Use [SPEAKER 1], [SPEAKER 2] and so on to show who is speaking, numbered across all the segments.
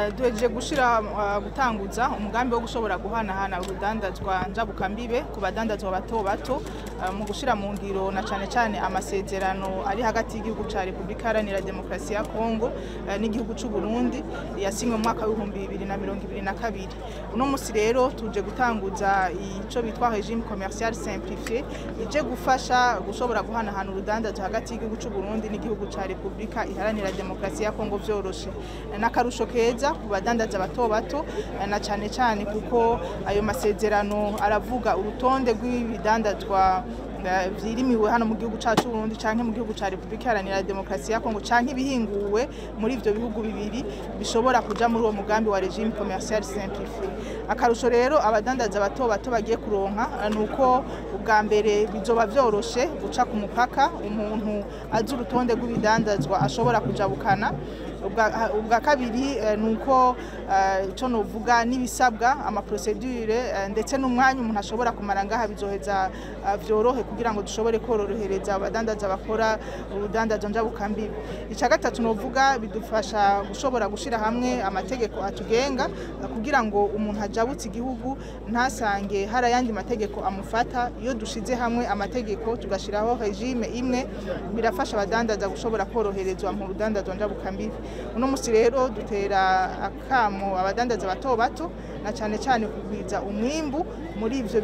[SPEAKER 1] Duhejeje gushira gutanguza umugambi wo gushobora guhanahana urudandazwa njabukambibe ku badandazwa bato bato, mu gushira mu ngiro na cane cane amasezerano ari hagati y'igihugu ca Republika Iharanira Demokarasi ya Kongo n'igihugu c'u Burundi yasinywe mu mwaka w'2022. Uno musi rero tuje gutanguza ico bitwa régime commercial simplifié, ije gufasha gushobora guhanahana urudandazwa hagati y'igihugu c'u Burundi n'igihugu ca Republika Iharanira Demokarasi ya Kongo vyoroshe. N'akarusho keza ku badandaza bato bato, na cane cane kuko ayo masezerano aravuga urutonde rw'ibidandazwa vyirimiwe hano mu gihugu cacu Burundi canke mu gihugu ca Republika Iharanira Demokarasi ya Kongo canke ibihinguwe muri ivyo bihugu bibiri bishobora kuja muri uwo mugambi wa régime commercial simplifié. Akarusho rero abadandaza bato bato bagiye kuronka nuko ubwa mbere bizoba vyoroshe guca ku mupaka, umuntu azi urutonde rw'ibidandazwa ashobora kujabukana. Ubwa kabiri nuko ico novuga n'ibisabwa, ama procédures, ndetse n'umwanya umuntu ashobora kumara ngaha bizoheza vyorohe kugira ngo dushobore korohereza abadandaza bakora urudandazo njabukambibe. Ica gatatu novuga, bidufasha gushobora gushira hamwe amategeko atugenga kugira ngo umuntu ajabutse igihugu ntasange hari ayandi mategeko amufata. Iyo dushize hamwe amategeko, tugashiraho régime imwe, birafasha abadandaza gushobora koroherezwa mu rudandazo njabukambibe. Uno musi rero dutera akamo abadandaza bato bato, na cane cane kugwiza umwimbu muri ivyo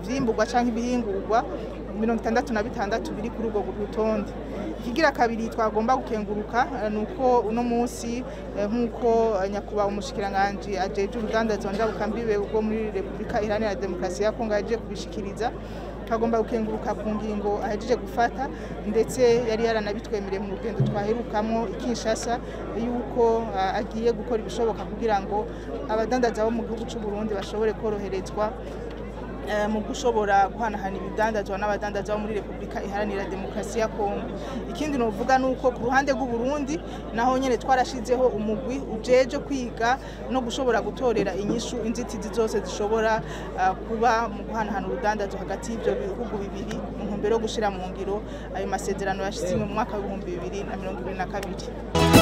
[SPEAKER 1] vyimburwa canke ibihingurwa 66 biri kuri urwo rutonde. Ikigira kabiri twagomba gukenguruka nuko uno munsi, nk'uko nyakubahwa umushikiranganji ajejwe urudandazwa njabukambibe bwo muri Republika Iharanira Demokarasi ya Kongo yaje kubishikiriza, twagomba gukenguruka ku ngingo ahejeje gufata, ndetse yari yaranabitwemereye mu rugendo twaherukamwo i Kinshasa, yuko agiye gukora ibishoboka kugira ngo abadandaza bo mu gihugu c'u Burundi bashobore koroherezwa mu gushobora guhanahana ibidandazwa n'abadandaza bo muri Republika Iharanira Demokarasi ya Kongo. Ikindi novuga nuko ku ruhande rw'u Burundi naho nyene twarashizeho umugwi ujeje kwiga no gushobora gutorera inyishu inzitizi zose zishobora kuba mu guhanahana urudandazwa hagati y'ivyo bihugu bibiri, mu ntumbero yo gushira mu ngiro ayo masezerano yashize mu mwaka w'2022.